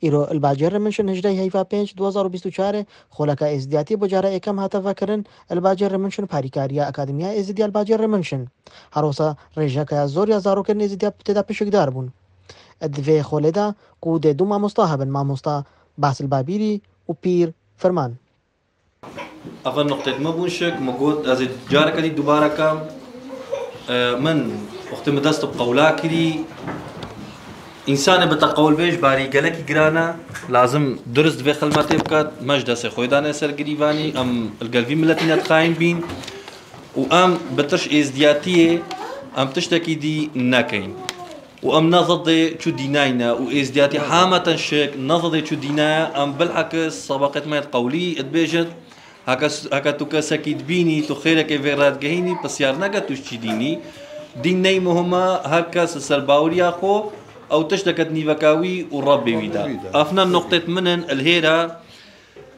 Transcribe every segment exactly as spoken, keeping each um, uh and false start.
Îro li bajêr Rêminşin hejdeh heyva pênc du hezar û bîst û çar e, xoleka êzdiyatiyê bo cara êkem hate vekirin, li bajêr Rêminşin parîkariya Akademiya Êzidiya li bajêr Rêminşin. Her wisa rêjekeya zor ya zarokên êzidiya tê de pişikdar bûn. Di vê xolê de ku dê du mamosta hebin, mamosta Basil Babîrî û Pîr Firman. Eva nuqtêt me bûn şik, me got, ez ê careke dî dubare kem. E, min wextê min dest bi qewla kirî, însanê bite qewlbêj barî gelekî giran e. Lazim durist vê xilmetê biket. Me ji destê xwe dane ser girîvanî. Em li gel vî miletî nedixayîn bîn. Û em bi tiş êzdiyatiyê, em tiştekî dî nekeyn. Û em ne zidê çu dînayî ne û êzdiyatî hameten şik ne zidê çu dîna ye. Em bilhekis sebaqet me yê qewlî dibêjin. Heke, heke tu kesekî dibînî, tu xêrekê vê re digehînî, pisyar neke tu ji çi dînî. Dîn ney muhim e, her kes li ser baweriya xwe, ew tişteke di nîveka wî û Rebbê wî de. Ev ne nuqtêt min in, li hêra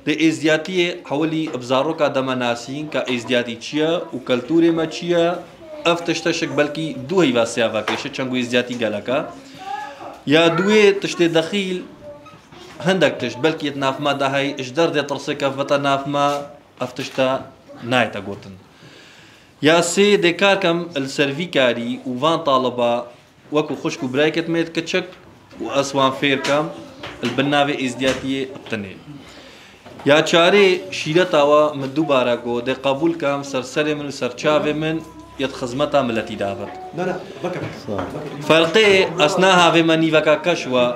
dê êzdiyatiyê hewilî bi zaroka de me nasîn, ka êzdiyatî çi ye û keltûrê me çi ye. Ev tişte şik belkî du heyva sêya vekê, şik çend ku êzdiyatî gelek e. Ya duê tiştê dexîl, hindek tişt, belkî yê di nav me de hey, ji derdê tirsê kevbete nav me, ev tişte nayête gotin. Ya sê dê kar kem li ser vî karî û van taliba wekû xwişk û birayekê me yê kiçik û ez wan fêr kem, li bin navê êzdiyatiyê bi tinê. Ya çarê şîreta we min dubare got, dê qebûl kem ser serê min û ser çavê min yê di xizmeta miletî de bit. Ferqê ez naha vê me nîveka keş we,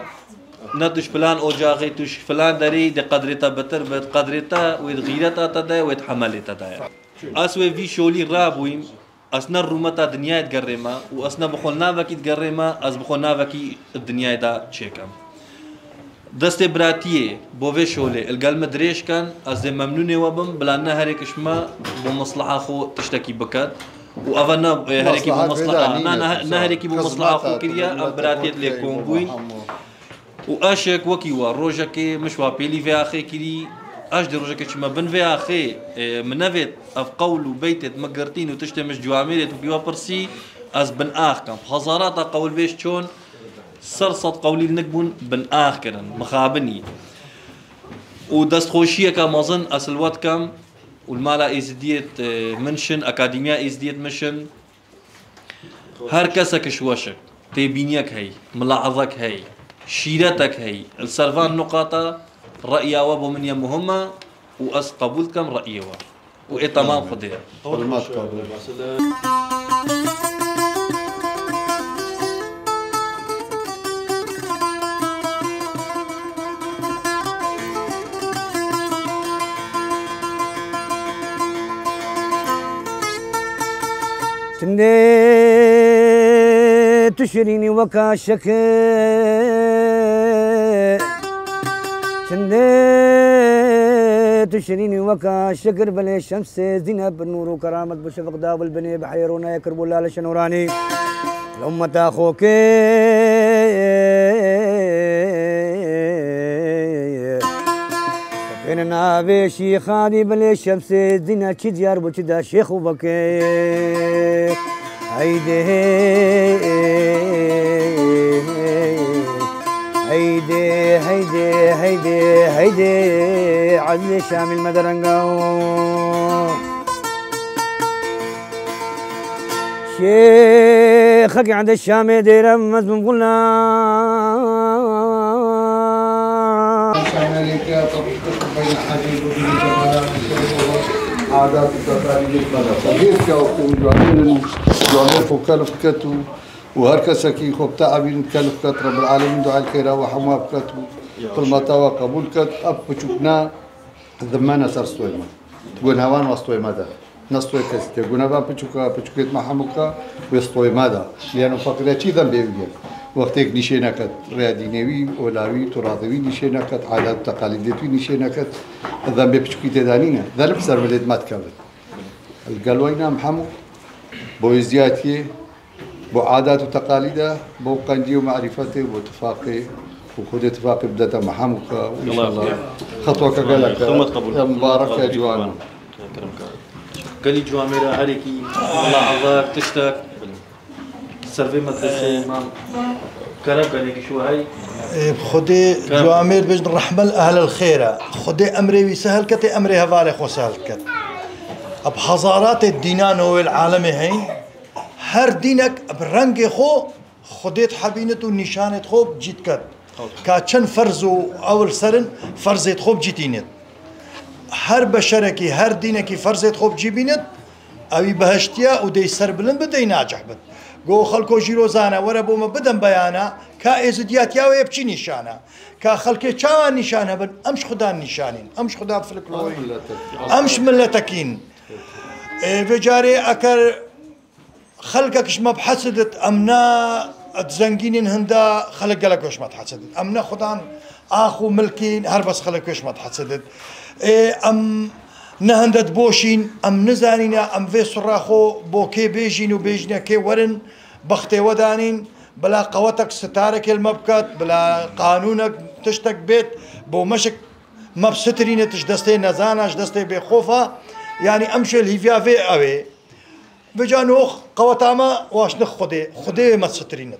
ne tu ji filan ocaxê, tu ji filan derê, dê qedrê te betir bit, qedrê te wê di xîreta te de, wê di hemelê te de ye. Ez wê vî şolî rabûyim, ez ne rûmeta dinyayê digerê me û ez ne bi xwe navekî digerê me, ez bi xwe navekî di dinyayê de çêkem. Destê biratiyê bo vê şolê li gel min dirêj ken, ez dê memnûnê we bim, bila ne herêk ji me bo mesleha xwe tiştekî biket. Û eva ne, e, herêkî bo Mesleha mesleha, ne, ne, ne herêkî bo mesleha xwe kiriye, em biratiyê lê kom bûyn. Û eşek wekî we, rojekê min ji we pêlî vê axê kirî, eş dê rojekê çime bin vê axê, e, min nevêt ev qewl û beytêt min girtîn û tiştê min ji ciwamêrêt wekî we pirsî, ez bin ax kem. Hezarata qewlbêj çon, ser sed qewlî li nik bûn, bin ax kirin, mixabinî. Û destxweşiyeke mezin ez li we dikem û li mala Êzidiyêt, e, min şin, Akademiya Êzidiyêt min şin. Her kesek ji we şik, têbîniyek hey, milahezek hey, şîretek hey, li ser van nuqata re'ya we bo min ye muhim e û ez qebûl dikem re'yê we. Û ê temam Xwedê ye. Hurmet kabul. Çindê tu şirînî weka şekir, çindê tu şirînî weka şekir, belê şemsê zîne bi nûr û keramet bi şefq davil binê bi heyrûnayê kir bû lale şenoranî. Li ummeta xokê Bêne navê şîxanî bilê şemsê dîne çi diyar bû çi de şêx û vekê. Heydê, heydê, heydê, heydê, heydê, ezîzê Şamîl me de renga o. Şêxek ende Şamê dêre mezmûn bûna. Şamê lêke, tabî, beyne hecî, bû, bû, bû, Adat û teqalîdê me de. Xwedê dike û ciwanêrin û ciwanê xwe kelf biket û, û her kesekî xwe bi te'ebîn kelf biket, Rebbil Alemin duayê xêra we hema biket û xilmeta we qebûl biket. Ev piçûkna Dimmene ser stoyê me. Gunhevan wa stoyê me de. Ne stoyê kesî tê. Gunhevan piçûka, piçûkêt me hemûka wê stoyê me de. Liyeno feqîre çi dembê wî ye? Wextêk nîşê neket, rêya dînê wî, ola wî, turatê wî nîşê neket, adet û teqalîdêt wî nîşê neket, dembê piçûkî tê de nîne. Delip ser milêt me dikevin. Li gel weyna em hemû bo êzdiyatiyê Bo adat û teqalîda, bo qencî û marîfetê, bo tifaqê û Xwedê tifaqê bidete me hemûka û înşallah xetweke gelek e, mubarek e, ciwan e. Gelî ciwan mêra herêkî, Allah Allah, tiştek. Ser vê medreseyê me kerem kenê ki şu hey. Ê, Xwedê Kerem. Ciwamêr dibêjin rehme li ehlel xêr e. Xwedê emrê wî sehil ket, ê emrê hevalê xwe sehil ket. Bi hezaratê dîna nowê li alemê heyî, her dînek bi rengê xwe Xwedê dihebînit û nîşanêt xwe bi cî diket. Ka çend ferz û ew li ser in, ferzêt xwe bi cî tînit. Her beşerekî, her dînekî ferzêt xwe bi cî bînit, ewî behiştiye û dey serbilind bit, dey nacih bit. Go xelko jîro zane, were bo me bidin beyana, ka êzidiyatia wê bi çi nîşan e? Ka xelkê çawa nîşan hebin? Em ji Xudan nîşanîn, em ji Xudan filik loyîn, em ji miletekîn. Ê, vê carê eker xelkek ji me bi hesidit, em ne di zengînîn hinda xelk gelek wê ji me dihesidit. Em ne Xudan ax û milkîn, her bes xelk wê ji me dihesidit. Ê, em ne hinde diboşîn, em nizanîne, em vê sura xwe bo kê bêjîn û bêjîne kê werin, bextê we danîn, bila qewetek sitarekê li me biket, bila qanûnek tiştek bêt, bo meşik me bisitirîne, tu ji destê nezana, ji destê bêxofa, yanî em şê li hîviya vê ew ê. Vêca nox qeweta me waştine Xwedê. Xwedê wê me sitirîne.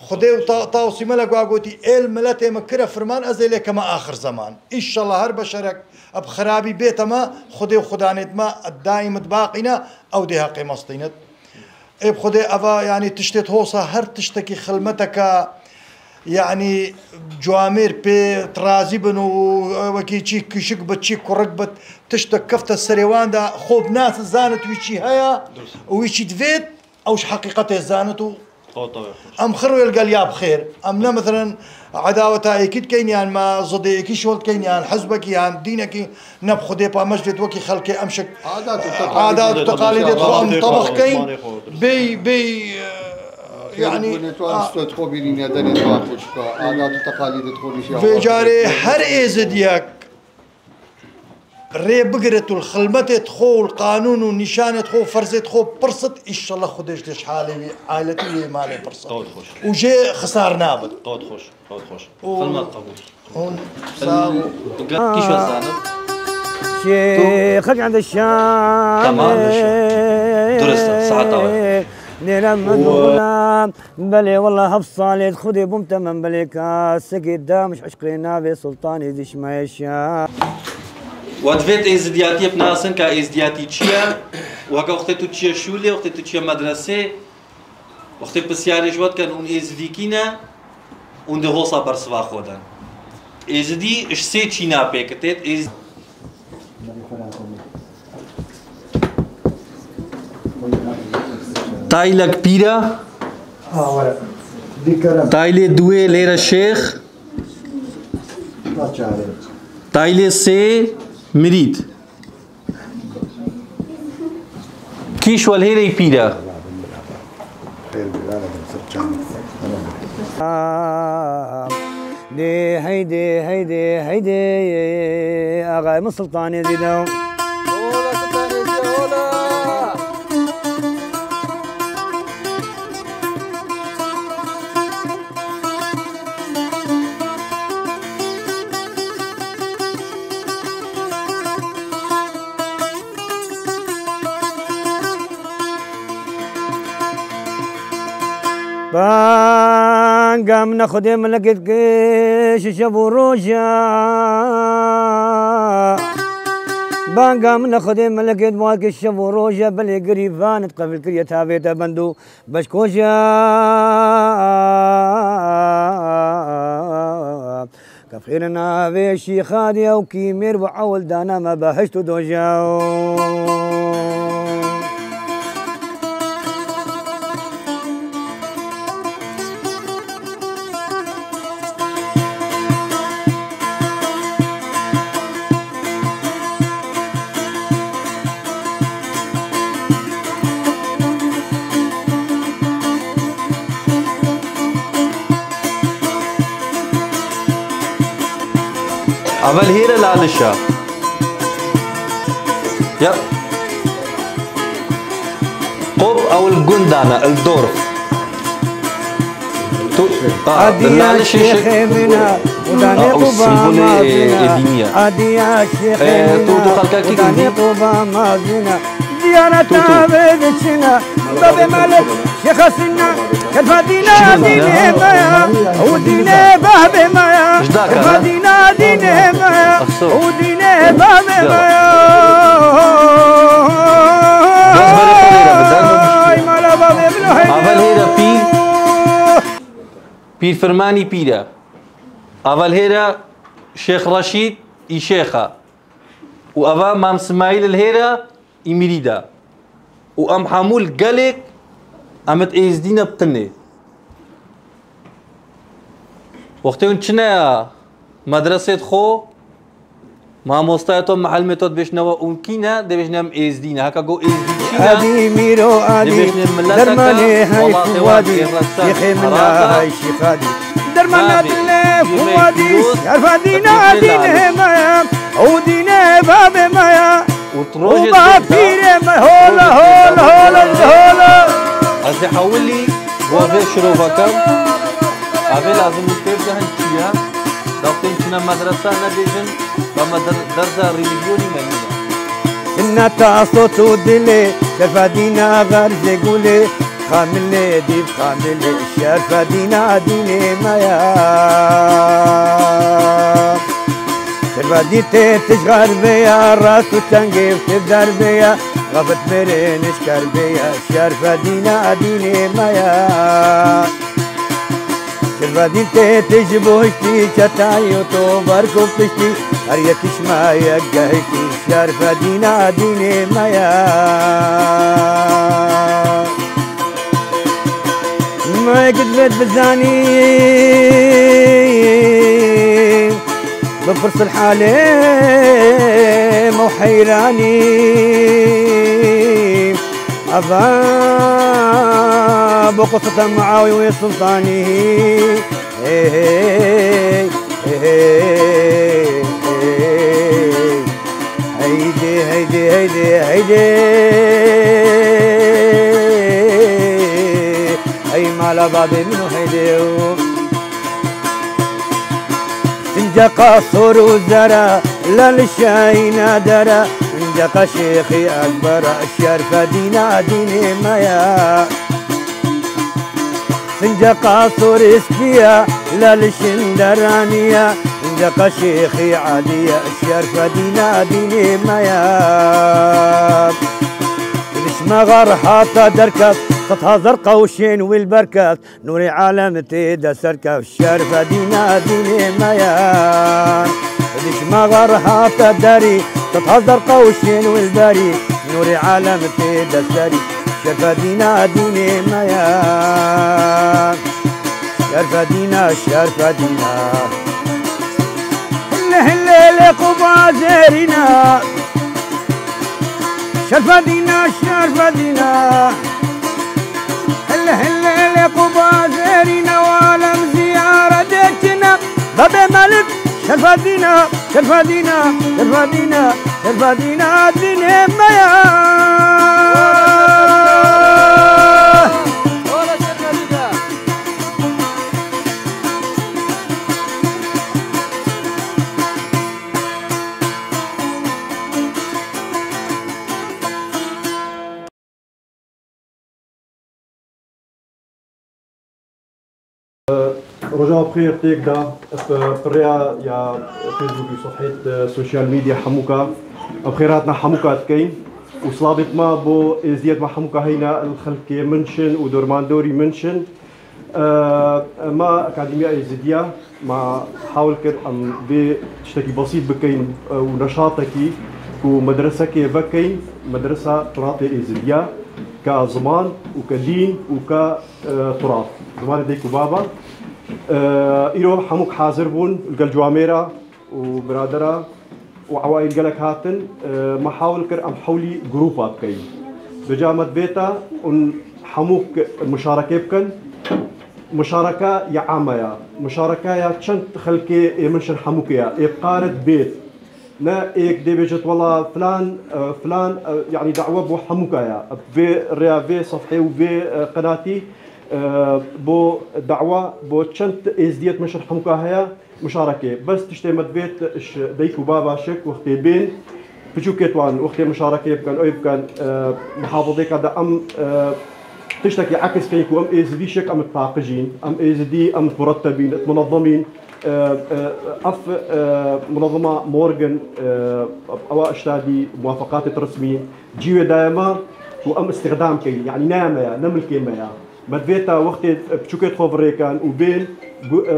Xwedê û ta, ta û sîmelek wa gotî, ê li miletê min kire firman, ez ê lê keme axir zeman. Înşallah her beşerek bi xirabî bête me, Xwedê û Xudanêt me daîm di baqî ne, ew dê heqê me stînit. Ê bi Xwedê eva, yanî tiştêt hosa, her tiştekî xilmeteke, yanî, ciwamêr pê razî bin û wekî çî kişik bit, çî kurik bit, tiştek kefte serê wan de, xwe bi nas zanit wî çî heye û wî çî divêt, ew ji heqîqetê zanit û em xir wê li gel ya bi xêr. Em ne, meselen, edaweta êkî dikeyn, yan me zidê êkî şol dikeyn, yan hizbekî, yan dînekî, ne bi Xwedê pa me ji vê wekî xelkê em şik adat û teqalîdê xwe em tebex keyn, bêy, bêy, e, yanî, a- Vê carê her êzidiyek rê bigirit û li xilmetê xwe û li qanûn û nîşanê xwe û ferzê xwe pirsit, înşallah Xwedê ji halê wî, ailetî wê malê pirsit. Qewet xweş. Û jê xisar nabit. Qewet xweş, qewet xweş. Û Xilmet qebûl. Hûn sağ ol. Kî şo zanit? Şêxek ende şan. Tamam. Durust e, saeta we. Nêrem û Belê wela heft salê di Xwedê bûm temem, belê ka sekê dam ji eşqê navê Sultanê dişmeye şa. We divêt êzidiyatiyê binasin ka êzidiyatî çi ye? Weke wextê tu çiye şûlê, wextê tu çiye medresê, wextê pisyarê ji we dikin hûn êzidî kî ne, hûn dê hosa bersiva xwe den. Êzidî ji sê çîna pêk têt, êz- Taylek pîr e. Ha, were. Dî kerem. Taylê duê lêre şêx. Ta çare. Taylê sê mirîd. Kîş welhêrê pîr e. Dê heydê, heydê, heydê, axayê min Sultanê zî de. Banga min Xwedê milekê dike şev û roja. Banga min Xwedê milekê dike şev û roja, belê girîvan it qevil kiriye tavê te bend û beş koja. Kefxêr navê şîxadî ew kî mêr bi ewil dana me behişt û doja. Evel hêre lalişa. Ya. Qop ew li gundana, li dor. Tu, a, Adiya lalişê şêxê min e, û danê a, û quba sembolê mazin e, êdînî ye. Adiya şêxê E, min tu, tu e, xelka û kî danê gundî? Quba mazin e. Ziyareta vê diçine, babê malik, şêxa sinna, kerfa dîna dînê me ya. Û Dînê babê me ya, Ji daka, ha? Dîna dînê me ya, Axso. Û dînê babê me ya. Dest berê xwe lêre bide. Ay mala babê min o heyde. Avel hêre pîr, pîr firmanî pîr e. Avel hêre Şêx Reşîd î şêx e. Û eva Mam Simayîl li hêre. Î mirî de. Û em hemû li gelêk em id êzdî ne bi tinê. Wextê hûn çine ya medresê xwe, mamostaya to, mihelimê to dibêjne we hûn kî ne, dê bêjne em êzdî ne. Heka go êzdî çî ne, Edî mîro dê Edî, bêjne milleteke dermanê hey welatê wan Fuadî, ê resen şêxê min Iraq e. Ay şîxadî. Dermana Nabê dilê yemê Fuadî, pîroz şerfa dîna dînê me, ew dînê babê me ya. Û tu rojê Û ba dibêjda, pîrê me, hola, rojê hola, dibêjda, hola, hola. Ez ê hewilî bo vê şirova kem. Evê lazim û pê bidin çi ye? Dawtên çine medresa nebêjin, ba me der-, derza rîlîgiyonî me nîne. Sinneta sot û dilê, şerfa dîna xerzê gulê, xamilê dîv xamilê, şerfa dîna dînê me ya. Şerfa dî tê tij xerbê ya, rast û tengê û tê derbê ya, xafet mêrê nişkerbê ya, şerfa dîna dînê me ya. Şerfa dîn tê tij buhiştî, çetayî û toverk û piştî, her yekî ji me yek gehiştî, şerfa dîna dînê me ya. Mek divêt bizanî, bipirs li halê me û heyranî. Eva bo qiseta Muawî wê sultanî. Hey, hey, hey, hey, hey. Heydê, heydê, heydê, heydê. Ey mala babê min û heydê û. Sinceqa sor û zera, lal şayîna dera, sinceqa şêxî ekbera, şerfe dîna dînê me ya. Sinceqa sor ispiya, lal şinderaniya, sinceqa şêxî adiya, şerfe dîna dînê me ya. Dişme xar hata derket, sed hezar qewşên wî li ber ket. Nûrê alem tê de serkef, şerfe dîna dînê me ya. Dişma xar hate derî, sed hezar qewşên wilberî. Nûrê alem tê de serî, şerfe dîna dînê me ya. Şerfe dîna, şerfe dîna. Hille hille lê quba zêrîna. Şerfe dîna, şerfe dîna. Hille hille lê quba zêrîna, walem ziyaretê çine. Bebê Melik, şerfe dîna, şerfe dîna, şerfe dîna, şerfe dîna dînê me ya. Rojava bi xêr têk da, bi, bi rêya ya Facebook û sefheyê, e, sosyal medya Hemûka, em xêr hatina Hemûka dikeyn û silavêt me bo êzdiyet me Hemûka heyne, li xelkê min şin û dormandorî min şin. E, me Akademiya Êzidiya, me hewil kir em vê tiştekî besît bikeyn, e, û neşatekî ku medresekê vekeyn, medresa Turatê Êzidiya, ke ziman û ke dîn û ke, e, turat, zimanê dayik û baba. E, îro hemûk hazir bûn, li gel ciwamêra û biradera û ewaîl gelek hatin, e, me hewil kir em hewlî grûpa bikeyn. Bi ca me divêta hûn hemûk muşarekê bikin. Muşareke ya ame ya. Muşareke ya çend xelkê ê min şin Hemûkê ya. Ê biqarit bêt. Ne êk dê bêjit wela filan, e, filan, e, yanî dawe bo Hemûka ya. Vê rêya vê sefhê û vê, e, qenatî, e, bo dawa, bo çend êzdiyet min şin Hemûka heye. Muşarekê. Bes tiştê me divêt ji dayik û baba şik wextê bên, piçûkêt wan wextê muşarekê bikin, oy bikin, e, muhafazêka de em, e, Tiştekî ekis key ku em êzidî şik em dipaqijîn, em êzidî em murettebîn, munezemîn. E, e, ev, e, munezema Morgan, e, ewa iştadî muwafaqatê resmî cî wê daye me ku em îstixdam keyin. Yanî naya me ya, ne milkê me ya. Me divê ta wextê piçûkê xwe virêkan û bên, gu-, e,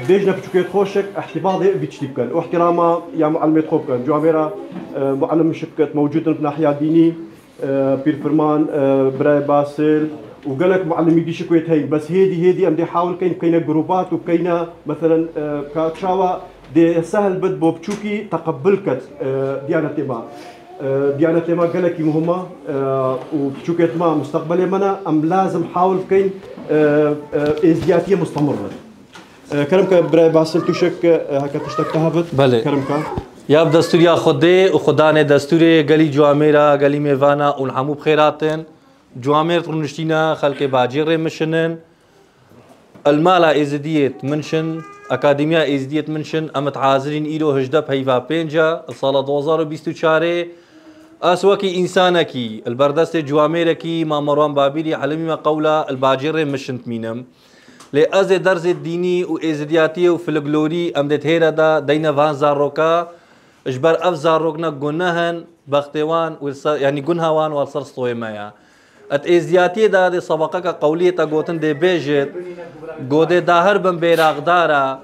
bêjne piçûkê xwe şik, îhtîfazê vî tiştî bikin. Û îhtîrama ya muallimê xwe bikin. Cuamêra, e, muallim şik mewcûd in bi nahiya dînî, e, pîrfirman, e, birayê Basil û gelek muallimî dî şik wê heyî. Bes hêdî, hêdî em dê hawil keyin, bikeyne grûbat û bikeyne, meselen, e, ka çawa dê sehil bit bo piçûkî teqebil ket, e, diyanetê me. E, diyanetê me gelekî muhim e, e, û piçûkê me mustaqbelê me ne, em lazim hawil bikeyin, e, e, êzdiyatiyê mustemir bit. E, kerem ke birayê Basil tu şik, e, heke tiştek te hebit. Belê. Kerem ke. Ya bi destûriya Xwedê û Xwedanê destûrê gelî Cuamêra, gelî mêvana û li hemû bi xêr hatin. Cuamêr rûniştîne xelkê bacêrê Mişin in. Li mala Êzidiyê Mişin, Akademiya Êzidiyê Mişin, em hazirîn îro hejdeh peyva pênc e, li sala du hazar û bîst û çarê. Ez wekî însanekî, li ber destê Cuamêrekî, Mam Merwan Babîrî, helimî me qewla li bacêrê Mişin dimînim. Lê ez ê derzê dînî û êzidiyatiyê û folklorî em dê di hêre de deyne van zaroka, ji ber ev zarok ne guneh in, bextê wan û li ser, yanî gunha wan wa li ser stoyê me ya. Et êziyatiyê de dê sebeqeke qewliyê te gotin dê bêjit, godê dahir bin bêraxdara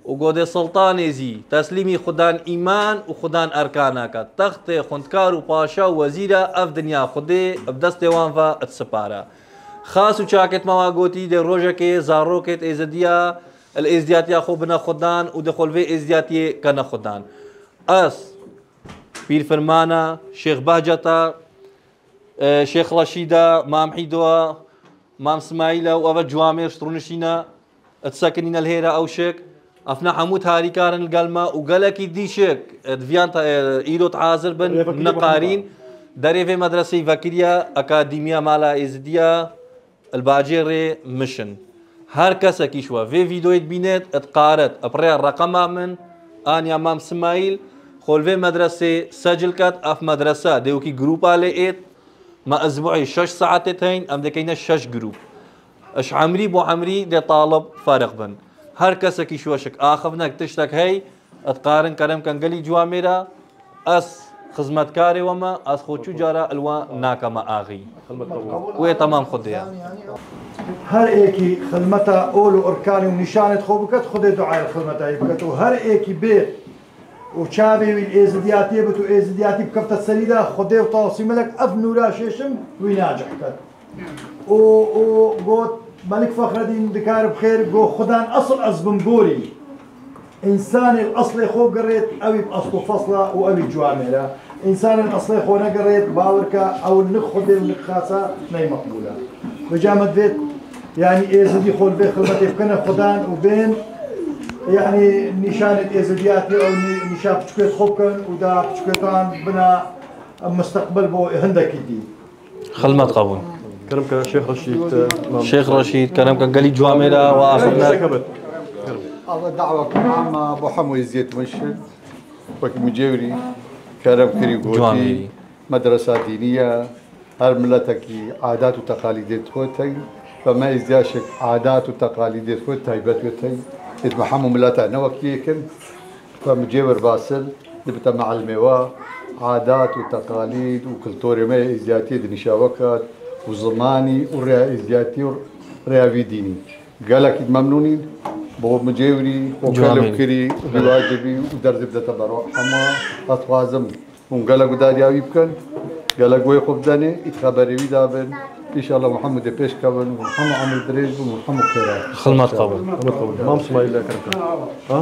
û godê sultanê zî teslîmî xudan îman û xudan erkan nake. Textê xwendkar û paşa û wezîra ev dinya xwedê bi destê wan ve disipare. Xas û çakêt me wa gotî dê rojekê zarokêt êzidiya li êziyatiya xwe bine xudan û dê xwe li vê êziyatiyê kene xudan. Ez, pîrfirmana, Şêx Behceta, e, Şêx Reşîda, Mam Hîdoa, Mam Simayîla û eve Cuamêr rûnişîne, disekinîne li hêra ew şik. Ev ne hemû harîkar in li gel me û gelekî dî şik, e, di viyan te, e, îro hazir bin, Rêvekirî neqarîn. Derê vê medreseyê vekiriye Akademiya Mala Êzidiya li bacêrê Mişin. Her kesekî ji we vê vîdeoyê dibînêt, dikaret bi rêya reqema min an ya Mam Simayîl xwe li vê medresê secil ket. Ev medrese dê wekî grûpa lê êt. Me ezbuî şeş saetê teyn, em dê keyne şeş grûp. Ji emrî bo emrî dê talib ferq bin. Her kesekî ji we şik axivnek tiştek hey, dikarin kerem ken gelî Cuamêra. Ez xizmetkarê we me, ez xwe çû cara li we nakeme axî. Wê temam Xwedê ye. Her êkî xizmeta ol û irkanî û nîşanêt xwe biket, Xwedê duayê xizmeta wî biket û her êkî bê û çavê wî li êzidiyatiyê bit û êzidiyatî bikefte serî de, Xwedê û tasî melek ev nûra şêşim wî nacih ket. û, û got, Melik Fexredîn dikare bi xêr, got, Xudan esil ez bim gorî. Însanê li eslê xwe girêt, ewî bi esl û fesla û ewî Cuamêr e. Însanê li eslê xwe negirêt, bawer ke ew nik Xwedê û nik Xasa ney meqbûl e. Vêca me divêt, yanî êzidî xwe li vê xilmetê bikene Xudan û bên, yanî nîşanê êzidiyatî ew nî-, nîşa piçikêt xwe bikin û da piçikêtan bina misteqbil bo hindekî dî. Xilmet qebûl. Kerem ke Şêx Reşîd, e, Mam Şêx Reşîd, kerem ke gelî Cuamêra we axivne. Şêx Ahmet. Kerem. Allah dawek ama bo hemû êziyet min şi. Wekî mucewrî kerem kirî gotî, Cuamêrî. Medresa dînî ye. Her miletekî adat û teqalîdê xwe tey. Ve me êziya şik adat û teqalîdê xwe taybet wê tey. Êt me hemû mileta ne wekî yek in. Ve mucewir Basil, dibite meelmê we, adat û teqalîd û kulturê me yê êziyatiyê di nîşa we kat û zimanî û rêya êziyatî û rêya vî dînî. Gelekî memnûnîn, bo mucewirî, bo Cuamî. Kelb kirî, û vî wacibî û derzê bidete ber we. Hema ez dixwazim hûn gelek guhdariya wî bikin, gelek guhê xwe bidenê, ît xeberê wî dabin. Înşallah Muhammedê pêş kevin, hûn hemû emir dirêj bin, hûn hemû xêra. Xilmet qebûl. Xilmet qebûl. Mam Simayîl, kerem ke. Ha?